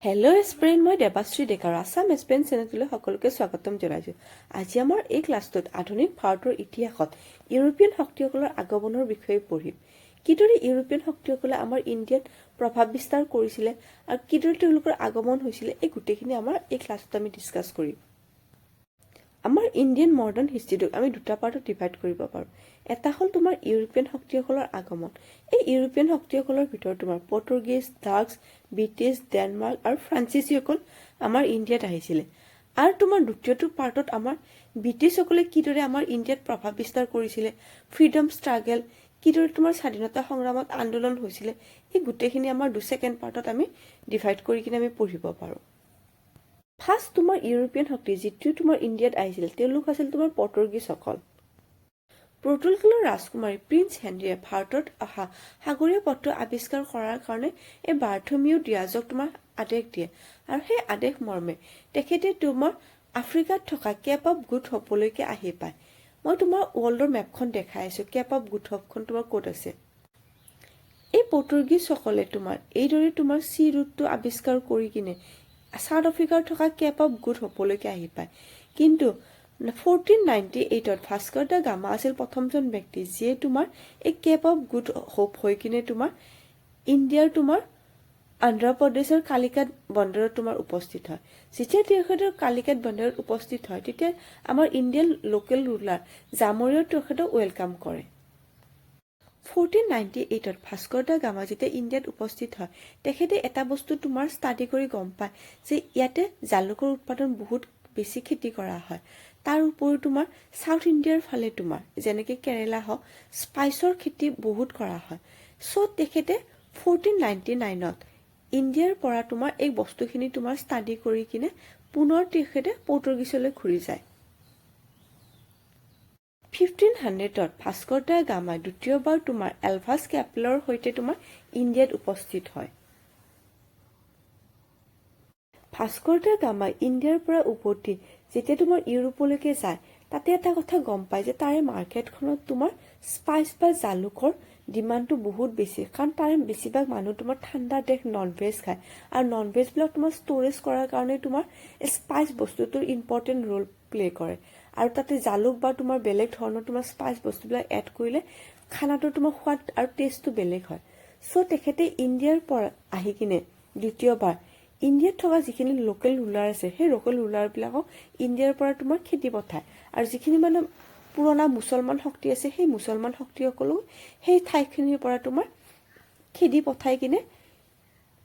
Hello' এস্পিৰেণ্ট, মই দেৱাশ্ৰী ডেকা আৰু আছাম এস্পিৰেণ্ট চেনেলটোলৈ সকলোকে স্বাগতম জনাইছোঁ। আজি আমাৰ এই ক্লাছটোত আধুনিক ভাৰতৰ ইতিহাসত ইউৰোপীয়ান শক্তিসকলৰ আগমনৰ বিষয়ে পঢ়িম। কিদৰে ইউৰোপীয়ান শক্তিসকলে আমাৰ ইণ্ডিয়াত প্ৰভাৱ বিস্তাৰ কৰিছিলে আৰু কিদৰে তেওঁলোকৰ আগমন হৈছিলে, এই গোটেইখিনি আমাৰ এই ক্লাছটোত আমি ডিছকাছ কৰিম। আমাৰ ইণ্ডিয়ান মডাৰ্ণ হিষ্ট্ৰীটোক আমি দুটা পাৰ্টত ডিভাইড কৰিব পাৰোঁ। এটা হ'ল তোমাৰ ইউৰোপীয়ান শক্তিসকলৰ আগমন। এই ইউৰোপীয়ান শক্তিসকলৰ ভিতৰত তোমাৰ পৰ্তুগীজ, ডাচ্চ, ব্ৰিটিছ, ডেনমাৰ্ক আৰু ফ্ৰান্সিচীসকল আমাৰ ইণ্ডিয়াত আহিছিলে। আৰু তোমাৰ দ্বিতীয়টো পাৰ্টত আমাৰ ব্ৰিটিছসকলে কিদৰে আমাৰ ইণ্ডিয়াত প্ৰভাৱ বিস্তাৰ কৰিছিলে, ফ্ৰীডম ষ্ট্ৰাগল, কিদৰে তোমাৰ স্বাধীনতা সংগ্ৰামত আন্দোলন হৈছিলে, এই গোটেইখিনি আমাৰ ছেকেণ্ড পাৰ্টত আমি ডিভাইড কৰি কিনে আমি পঢ়িব পাৰোঁ। ফাৰ্ষ্ট তোমাৰ ইউৰোপীয়ান শক্তি যিটো তোমাৰ ইণ্ডিয়াত আহিছিল, তেওঁলোক আছিল তোমাৰ পৰ্তুগীজসকল। পৰ্তুগালৰ ৰাজকুমাৰী প্ৰিন্স হেনৰীয়ে ভাৰতত অহা সাগৰীয় পথটো আৱিষ্কাৰ কৰাৰ কাৰণে এই বাৰ্থমিউ ডিয়াজক তোমাৰ আদেশ দিয়ে আৰু সেই আদেশ মৰ্মে তেখেতে তোমাৰ আফ্ৰিকাত থকা কেপ অফ গুড হোপলৈকে আহি পায়। মই তোমাৰ ৱৰ্ল্ডৰ মেপখন দেখাই আছোঁ, কেপ অফ গুড হোপখন তোমাৰ ক'ত আছে। এই পৰ্তুগীজসকলে তোমাৰ এইদৰে তোমাৰ চি ৰুটটো আৱিষ্কাৰ কৰি কিনে চাউথ আফ্ৰিকাৰ থকা কেপ অফ গুড হোপলৈকে আহি পায়। কিন্তু 1498ত ভাস্কৰ দা গামা আছিল প্ৰথমজন ব্যক্তি, যিয়ে তোমাৰ এই কেপ অফ গুড হোপ হৈ কিনে তোমাৰ ইণ্ডিয়াৰ তোমাৰ অন্ধ্ৰপ্ৰদেশৰ কালিকাট বন্দৰত তোমাৰ উপস্থিত হয়। যেতিয়া তেখেতৰ কালিকাট বন্দৰত উপস্থিত হয়, তেতিয়া আমাৰ ইণ্ডিয়ান লোকেল ৰুলাৰ জামৰিয়ে তেখেতক welcome কৰে। 1498ত ভাস্কৰ দা গামা যেতিয়া ইণ্ডিয়াত উপস্থিত হয়, তেখেতে এটা বস্তু তোমাৰ ষ্টাডি কৰি গম পায় যে ইয়াতে জালুকৰ উৎপাদন বহুত বেছি খেতি কৰা হয়। তাৰ উপৰিও তোমাৰ চাউথ ইণ্ডিয়াৰ ফালে তোমাৰ যেনেকৈ কেৰেলা হওক, স্পাইচৰ খেতি বহুত কৰা হয়। চ' তেখেতে 1499ত ইণ্ডিয়াৰ পৰা তোমাৰ এই বস্তুখিনি তোমাৰ ষ্টাডি কৰি কিনে পুনৰ তেখেতে পৰ্তুগীজলৈ ঘূৰি যায়। 1500ত ভাস্কৰ দা গামাই দ্বিতীয়বাৰ তোমাৰ এলভাছ কেপেলৰ সৈতে তোমাৰ ইণ্ডিয়াত উপস্থিত হয়। ভাস্কৰ দা গামাই ইণ্ডিয়াৰ পৰা উভতি যেতিয়া তোমাৰ ইউৰোপলৈকে যায়, তাতে এটা কথা গম পায় যে তাৰে মাৰ্কেটখনত তোমাৰ স্পাইচ বা জালুকৰ ডিমাণ্ডটো বহুত বেছি, কাৰণ তাৰে বেছিভাগ মানুহ তোমাৰ ঠাণ্ডা দেশ, নন ভেজ খায় আৰু নন ভেজবিলাক তোমাৰ ষ্ট'ৰেজ কৰাৰ কাৰণে তোমাৰ স্পাইচ বস্তুটোৰ ইম্পৰ্টেণ্ট ৰোল প্লে কৰে। আৰু তাতে জালুক বা তোমাৰ বেলেগ ধৰণৰ তোমাৰ স্পাইচ বস্তুবিলাক এড কৰিলে খানাটোৰ তোমাৰ সোৱাদ আৰু টেষ্টটো বেলেগ হয়। চ' তেখেতে ইণ্ডিয়াৰ পৰা আহি কিনে দ্বিতীয়বাৰ ইণ্ডিয়াত থকা যিখিনি লোকেল ৰুলাৰ আছে, সেই লোকেল ৰুলাৰবিলাকক ইণ্ডিয়াৰ পৰা তোমাৰ খেদি পঠায় আৰু যিখিনি মানে পুৰণা মুছলমান শক্তি আছে, সেই মুছলমান শক্তিসকলো সেই ঠাইখিনিৰ পৰা তোমাৰ খেদি পঠাই কিনে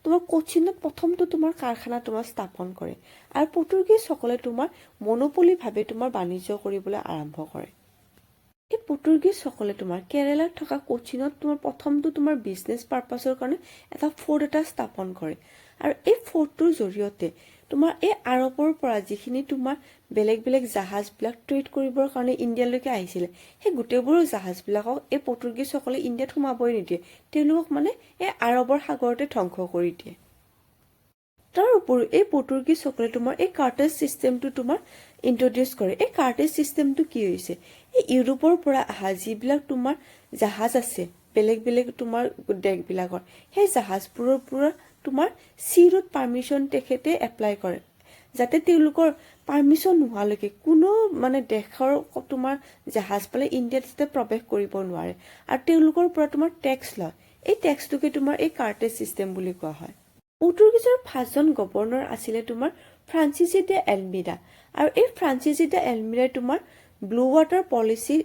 তোমাৰ কোচিনত প্ৰথমটো তোমাৰ কাৰখানা তোমাৰ স্থাপন কৰে আৰু পৰ্তুগীজসকলে তোমাৰ মনোপলিভাৱে তোমাৰ বাণিজ্য কৰিবলৈ আৰম্ভ কৰে। এই পৰ্তুগীজসকলে তোমাৰ কেৰেলাত থকা কোচিনত তোমাৰ প্ৰথমটো তোমাৰ বিজনেছ পাৰ্পাছৰ কাৰণে এটা ফ'ৰ্ট এটা স্থাপন কৰে আৰু এই ফ'ৰ্টটোৰ জৰিয়তে তোমাৰ এই আৰৱৰ পৰা যিখিনি তোমাৰ বেলেগ বেলেগ জাহাজবিলাক ট্ৰেড কৰিবৰ কাৰণে ইণ্ডিয়ালৈকে আহিছিলে, সেই গোটেইবোৰ জাহাজবিলাকক এই পৰ্তুগীজসকলে ইণ্ডিয়াত সোমাবই নিদিয়ে। তেওঁলোকক মানে এই আৰৱৰ সাগৰতে ধ্বংস কৰি দিয়ে। তাৰ উপৰিও এই পৰ্তুগীজসকলে তোমাৰ এই কাৰ্টেজ ছিষ্টেমটো তোমাৰ ইণ্ট্ৰডিউচ কৰে। এই কাৰ্টেজ ছিষ্টেমটো কি হৈছে? এই ইউৰোপৰ পৰা অহা যিবিলাক তোমাৰ জাহাজ আছে, বেলেগ বেলেগ তোমাৰ দেশবিলাকৰ, সেই জাহাজবোৰৰ পৰা তোমাৰ চি ৰুট পাৰ্মিশ্যন তেখেতে এপ্লাই কৰে, যাতে তেওঁলোকৰ পাৰ্মিশ্যন নোহোৱালৈকে কোনো মানে দেশৰ তোমাৰ জাহাজ পালে ইণ্ডিয়াত যাতে প্ৰৱেশ কৰিব নোৱাৰে আৰু তেওঁলোকৰ পৰা তোমাৰ টেক্স লয়। এই টেক্সটোকে তোমাৰ এই কাৰ্টেজ ছিষ্টেম বুলি কোৱা হয়। পৰ্তুগীজৰ ফাৰ্ষ্টজন গভৰ্ণৰ আছিলে তোমাৰ ফ্ৰান্সিচি দে এলমিডা আৰু এই ফ্ৰান্সিচি দে এলমিডাই তোমাৰ ব্লু ৱাটাৰ পলিচি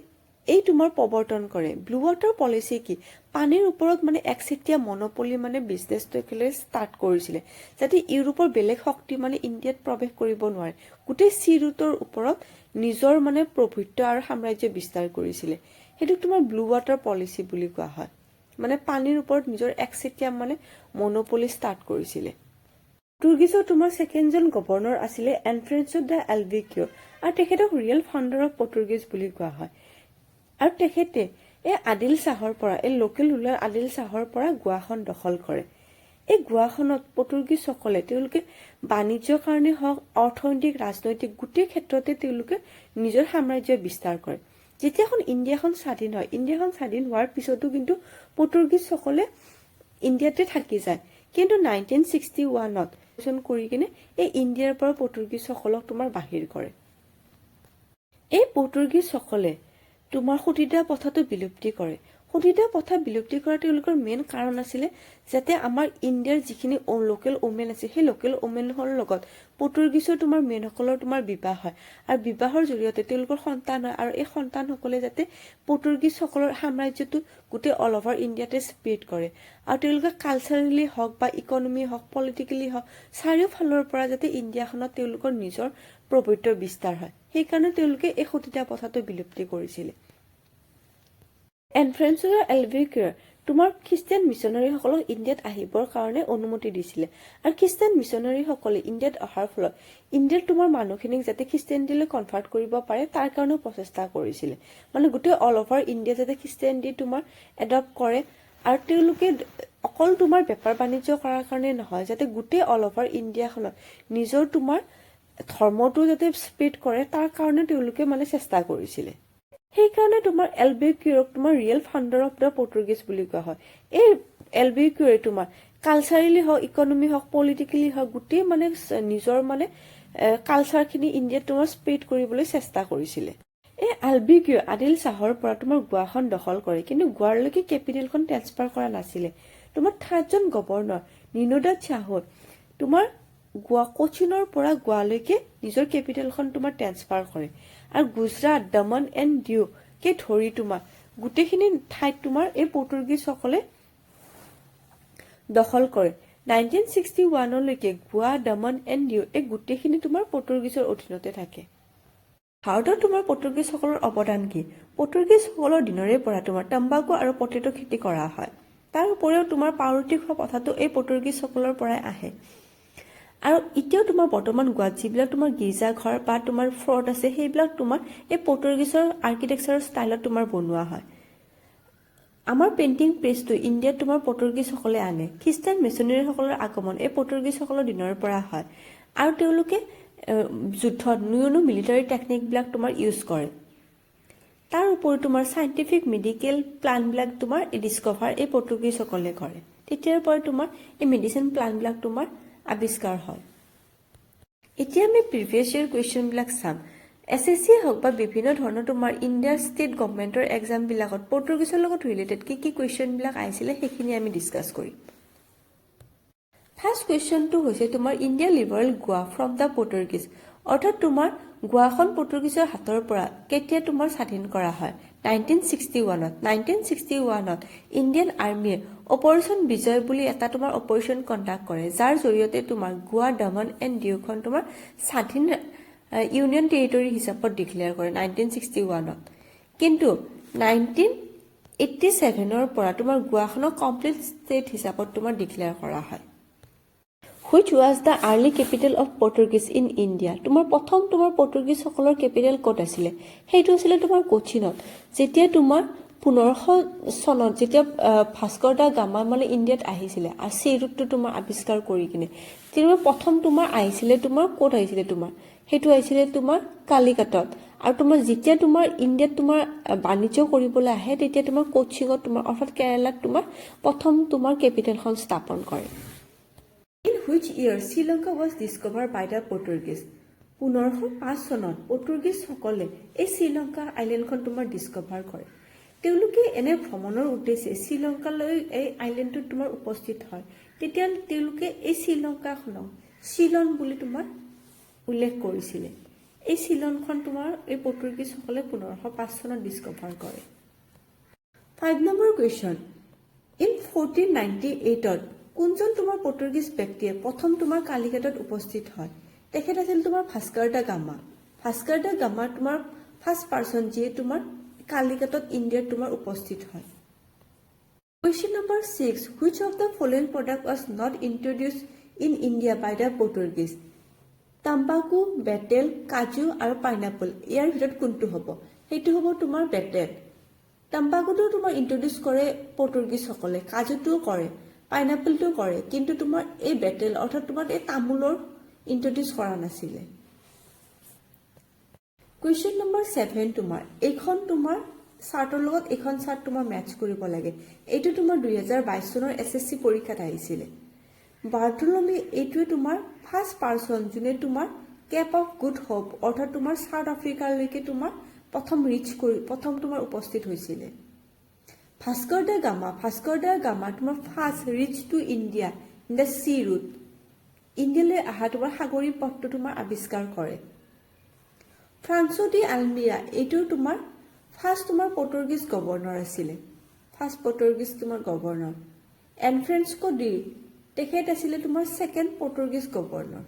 এই তোমাৰ প্ৰৱৰ্তন কৰে। ব্লু ৱাটাৰ পলিচি কি? পানীৰ ওপৰত মানে একচেটিয়া মনপলি মানে বিজনেছটো একেলগে ষ্টাৰ্ট কৰিছিলে, যাতে ইউৰোপৰ বেলেগ শক্তি মানে ইণ্ডিয়াত প্ৰৱেশ কৰিব নোৱাৰে। গোটেই চি ৰুটৰ ওপৰত নিজৰ মানে প্ৰভুত্ব আৰু সাম্ৰাজ্য বিস্তাৰ কৰিছিলে। সেইটোক তোমাৰ ব্লু ৱাটাৰ পলিচি বুলি কোৱা হয়। মানে পানীৰ ওপৰত নিজৰ একচেটিয়া মানে মনপলি ষ্টাৰ্ট কৰিছিলে। পৰ্তুগীজৰ তোমাৰ ছেকেণ্ডজন গভৰ্ণৰ আছিলে এফ্ৰেন্সো the এলবিকিঅ' আৰু তেখেতক ৰিয়েল ফাউণ্ডাৰ অফ পৰ্তুগীজ বুলি কোৱা হয়। আৰু তেখেতে এই আদিল শ্বাহৰ পৰা, এই লোকেল ৰুলাৰ আদিল শ্বাহৰ পৰা গোৱাখন দখল কৰে। এই গোৱাখনত পৰ্তুগীজসকলে তেওঁলোকে বাণিজ্যৰ কাৰণে হওক, অৰ্থনৈতিক, ৰাজনৈতিক গোটেই ক্ষেত্ৰতে তেওঁলোকে নিজৰ সাম্ৰাজ্য বিস্তাৰ কৰে। যেতিয়াখন ইণ্ডিয়াখন স্বাধীন হয়, ইণ্ডিয়াখন স্বাধীন হোৱাৰ পিছতো কিন্তু পৰ্তুগীজসকলে ইণ্ডিয়াতে থাকি যায়। কিন্তু 1961ত কৰি কিনে এই ইণ্ডিয়াৰ পৰা পৰ্তুগীজসকলক তোমাৰ বাহিৰ কৰে। এই পৰ্তুগীজসকলে তোমাৰ সতীদাহ প্ৰথাটো বিলুপ্তি কৰে। সতীদাহ প্ৰথা বিলুপ্তি কৰা তেওঁলোকৰ মেইন কাৰণ আছিলে যাতে আমাৰ ইণ্ডিয়াৰ যিখিনি লোকেল ওমেন আছে, সেই লোকেল ওমেনৰ লগত পৰ্তুগীজৰ তোমাৰ মেনসকলৰ তোমাৰ বিবাহ হয় আৰু বিবাহৰ জৰিয়তে তেওঁলোকৰ সন্তান হয় আৰু এই সন্তানসকলে যাতে পৰ্তুগীজসকলৰ সাম্ৰাজ্যটো গোটেই অল অভাৰ ইণ্ডিয়াতে স্প্ৰেড কৰে আৰু তেওঁলোকে কালচাৰেলি হওক বা ইকনমি হওক, পলিটিকেলি হওক, চাৰিওফালৰ পৰা যাতে ইণ্ডিয়াখনত তেওঁলোকৰ নিজৰ প্ৰভুত্ব বিস্তাৰ হয়, সেইকাৰণে তেওঁলোকে এই সতীদাহ প্ৰথাটো বিলুপ্তি কৰিছিলে। এনফ্ৰেঞ্চৰ এলবিকিউৰ তোমাৰ খ্ৰীষ্টিয়ান মিছনাৰীসকলক ইণ্ডিয়াত আহিবৰ কাৰণে অনুমতি দিছিলে আৰু খ্ৰীষ্টিয়ান মিছনাৰীসকলে ইণ্ডিয়াত অহাৰ ফলত ইণ্ডিয়াৰ তোমাৰ মানুহখিনিক যাতে খ্ৰীষ্টিয়ানিটিলৈ কনভাৰ্ট কৰিব পাৰে, তাৰ কাৰণেও প্ৰচেষ্টা কৰিছিলে। মানে গোটেই অল অভাৰ ইণ্ডিয়া যাতে খ্ৰীষ্টিয়ানিটি তোমাৰ এডপ্ট কৰে আৰু তেওঁলোকে অকল তোমাৰ বেপাৰ বাণিজ্য কৰাৰ কাৰণে নহয়, যাতে গোটেই অল অভাৰ ইণ্ডিয়াখনত নিজৰ তোমাৰ ধৰ্মটো যাতে স্প্ৰেড কৰে, তাৰ কাৰণে তেওঁলোকে মানে চেষ্টা কৰিছিলে। সেইকাৰণে তোমাৰ এলবিকিউৰক তোমাৰ real founder of the Portuguese বুলি কোৱা হয়। এই এলবিকিউৰে তোমাৰ কালচাৰেলি হওক, ইকনমি হওক, পলিটিকেলি হওক, গোটেই মানে নিজৰ মানে কালচাৰখিনি ইণ্ডিয়াত তোমাৰ স্প্ৰেড কৰিবলৈ চেষ্টা কৰিছিলে। এই আলবিকিউ আদিল শ্বাহৰ পৰা তোমাৰ গোৱাখন দখল কৰে, কিন্তু গোৱালৈকে কেপিটেলখন ট্ৰেন্সফাৰ কৰা নাছিলে। তোমাৰ থাৰ্ডজন গভৰ্ণৰ নিনোদা শ্বাহত তোমাৰ গোৱা কোচিনৰ পৰা গোৱালৈকে নিজৰ কেপিটেলখন তোমাৰ ট্ৰেন্সফাৰ কৰে আৰু গুজৰাট, দমন এণ্ড ডিউকে ধৰি তোমাৰ গোটেইখিনি ঠাইত তোমাৰ এই পৰ্তুগীজসকলে দখল কৰে। 1961লৈকে গোৱা, দমন এণ্ড ডিউ এই গোটেইখিনি তোমাৰ পৰ্তুগীজৰ অধীনতে থাকে। ভাৰতত তোমাৰ পৰ্তুগীজসকলৰ অৱদান কি? পৰ্তুগীজসকলৰ দিনৰে পৰা তোমাৰ তম্বাকু আৰু পটেটো খেতি কৰা হয়। তাৰ উপৰিও তোমাৰ পাউৰুটি খোৱা প্ৰথাটো এই পৰ্তুগীজসকলৰ পৰাই আহে আৰু এতিয়াও তোমাৰ বৰ্তমান গোৱাত যিবিলাক তোমাৰ গীৰ্জা ঘৰ বা তোমাৰ ফৰ্ট আছে, সেইবিলাক তোমাৰ এই পৰ্তুগীজৰ আৰ্কিটেকচাৰৰ ষ্টাইলত তোমাৰ বনোৱা হয়। আমাৰ প্ৰিণ্টিং প্ৰেছটো ইণ্ডিয়াত তোমাৰ পৰ্তুগীজসকলে আনে। খ্ৰীষ্টান মিছনেৰীসকলৰ আগমন এই পৰ্তুগীজসকলৰ দিনৰ পৰা হয় আৰু তেওঁলোকে যুদ্ধত নিউ নিউ মিলিটাৰী টেকনিকবিলাক তোমাৰ ইউজ কৰে। তাৰ উপৰি তোমাৰ চাইণ্টিফিক মেডিকেল প্লাণ্টবিলাক তোমাৰ ডিছকভাৰ এই পৰ্তুগীজসকলে কৰে। তেতিয়াৰ পৰাই তোমাৰ এই মেডিচিন প্লাণ্টবিলাক তোমাৰ আৱিষ্কাৰ হয়। এতিয়া আমি প্ৰিভিয়াছ ইয়েৰ কুৱেশ্যনবিলাক চাম। এছএছচিয়ে হওক বা বিভিন্ন ধৰণৰ তোমাৰ ইণ্ডিয়াৰ ষ্টেট গভমেণ্টৰ এক্সামবিলাকত পৰ্তুগীজৰ লগত ৰিলেটেড কি কি কুৱেশ্যনবিলাক আহিছিলে, সেইখিনি আমি ডিছকাছ কৰিম। ফাৰ্ষ্ট কুৱেশ্যনটো হৈছে তোমাৰ India liberate Goa from the Portuguese। অৰ্থাৎ তোমাৰ গোৱাখন পৰ্তুগীজৰ হাতৰ পৰা কেতিয়া তোমাৰ স্বাধীন কৰা হয়? 1961ত। 1961ত ইণ্ডিয়ান আৰ্মীয়ে অপাৰেশ্যন বিজয় বুলি এটা তোমাৰ অপাৰেশ্যন কণ্ডাক্ট কৰে, যাৰ জৰিয়তে তোমাৰ গোৱা, দমন এণ্ড ডিউখন তোমাৰ স্বাধীন ইউনিয়ন টেৰিটৰী হিচাপত ডিক্লেয়াৰ কৰে 1961ত। কিন্তু 1987ৰ পৰা তোমাৰ গোৱাখনক কমপ্লিট ষ্টেট হিচাপত তোমাৰ ডিক্লেয়াৰ কৰা হয়। Which was the early capital of Portuguese in India? তোমাৰ প্ৰথম তোমাৰ পৰ্তুগীজসকলৰ কেপিটেল ক'ত আছিলে? সেইটো আছিলে তোমাৰ কোচিনত। যেতিয়া তোমাৰ 1500 চনত যেতিয়া ভাস্কৰ দা গামা মানে ইণ্ডিয়াত আহিছিলে আৰু চি ৰুটটো তোমাৰ আৱিষ্কাৰ কৰি কিনে তেওঁ প্ৰথম তোমাৰ আহিছিলে, তোমাৰ ক'ত আহিছিলে? তোমাৰ সেইটো আহিছিলে তোমাৰ কালিকাটত। আৰু তোমাৰ যেতিয়া তোমাৰ ইণ্ডিয়াত তোমাৰ বাণিজ্য কৰিবলৈ আহে, তেতিয়া তোমাৰ কোচিনত তোমাৰ অৰ্থাৎ কেৰেলাত তোমাৰ প্ৰথম তোমাৰ কেপিটেলখন স্থাপন কৰে। In which year Sri Lanka was discover by the Portuguese? 1505 চনত পৰ্তুগীজসকলে এই শ্ৰীলংকা আইলেণ্ডখন তোমাৰ ডিছকভাৰ কৰে। তেওঁলোকে এনে ভ্ৰমণৰ উদ্দেশ্যে শ্ৰীলংকালৈ এই আইলেণ্ডটোত তোমাৰ উপস্থিত হয়। তেতিয়া তেওঁলোকে এই শ্ৰীলংকাখনক চিলন বুলি তোমাৰ উল্লেখ কৰিছিলে। এই চিলনখন তোমাৰ এই পৰ্তুগীজসকলে 1505 চনত ডিছকভাৰ কৰে। 5 number question, in 1498ত কোনজন তোমাৰ পৰ্তুগীজ ব্যক্তিয়ে প্ৰথম তোমাৰ কালিকাটত উপস্থিত হয়? তেখেত আছিল তোমাৰ Vasco da Gama. Vasco da Gama তোমাৰ ফাৰ্ষ্ট পাৰ্চন যিয়ে তোমাৰ কালিকাটত ইণ্ডিয়াত তোমাৰ উপস্থিত হয়। Question number 6, which of the following product was not introduce in India by the Portuguese? তাম্বাকু, Betel, কাজু আৰু পাইনাপল, ইয়াৰ ভিতৰত কোনটো হ'ব? সেইটো হ'ব তোমাৰ বেটেল। তাম্বাকুটো তোমাৰ ইন্ট্ৰডিউচ কৰে পৰ্তুগীজসকলে, কাজুটোও কৰে, পাইনাপলটোও কৰে, কিন্তু তোমাৰ এই বেটেল অৰ্থাৎ তোমাৰ এই তামোলৰ ইন্ট্ৰডিউচ কৰা নাছিলে। কুৱেশ্যন নম্বৰ 7, তোমাৰ এইখন তোমাৰ চাৰ্টৰ লগত এইখন চাৰ্ট তোমাৰ মেটচ কৰিব লাগে। এইটো তোমাৰ 2022 চনৰ এছএছচি পৰীক্ষাত আহিছিলে। বাৰ্টলমি এইটোৱে তোমাৰ ফাৰ্ষ্ট পাৰ্চন যোনে তোমাৰ কেপ অফ গুড হোপ, অৰ্থাৎ তোমাৰ চাউথ আফ্ৰিকালৈকে তোমাৰ প্ৰথম ৰিচ কৰি প্ৰথম তোমাৰ উপস্থিত হৈছিলে। Bhaskar the gamma, Bhaskar the gamma তোমাৰ first reach to India in the sea route, ইণ্ডিয়ালৈ অহা তোমাৰ সাগৰী পথটো তোমাৰ আৱিষ্কাৰ কৰে। ফ্ৰান্সো ডি আলমিৰা, এইটো তোমাৰ ফাৰ্ষ্ট তোমাৰ পৰ্তুগীজ গভৰ্ণৰ আছিলে, ফাৰ্ষ্ট পৰ্তুগীজ তোমাৰ গভৰ্ণৰ। এনফ্ৰেন্সকো ডি, তেখেত আছিলে তোমাৰ ছেকেণ্ড পৰ্তুগীজ গভৰ্ণৰ,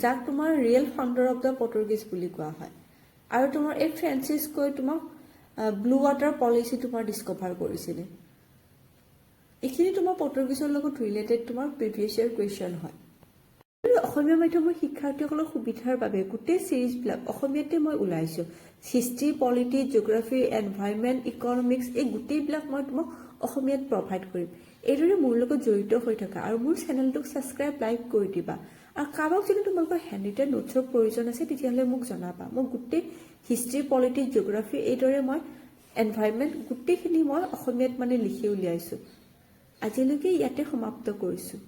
যাক তোমাৰ real founder of the Portuguese বুলি কোৱা হয়। আৰু তোমাৰ এই ফ্ৰেন্সিছকৈ তোমাক ব্লু ৱাটাৰ পলিচি তোমাৰ ডিছকভাৰ কৰিছিলে। এইখিনি তোমাৰ পৰ্তুগীজৰ লগত ৰিলেটেড তোমাৰ প্ৰিভিয়াছ ইয়াৰ কুৱেশ্যন হয়। আৰু অসমীয়া মাধ্যমৰ শিক্ষাৰ্থীসকলৰ সুবিধাৰ বাবে গোটেই চিৰিজবিলাক অসমীয়াতে মই ওলাইছোঁ। History, politics, geography, environment, economics, এই গোটেইবিলাক মই তোমাক অসমীয়াত প্ৰভাইড কৰিম। এইদৰে মোৰ লগত জড়িত হৈ থকা আৰু মোৰ চেনেলটোক ছাবস্ক্ৰাইব, লাইক কৰি দিবা। আৰু কাৰোবাক যদি তোমালোকৰ হেণ্ড ৰিটেন নোটছৰ প্ৰয়োজন আছে, তেতিয়াহ'লে মোক জনাবা। মই গোটেই হিষ্ট্ৰী, পলিটিক্স, জিঅ'গ্ৰাফী, এইদৰে মই এনভাইৰমেণ্ট গোটেইখিনি মই অসমীয়াত মানে লিখি উলিয়াইছোঁ। আজিলৈকে ইয়াতে সমাপ্ত কৰিছোঁ।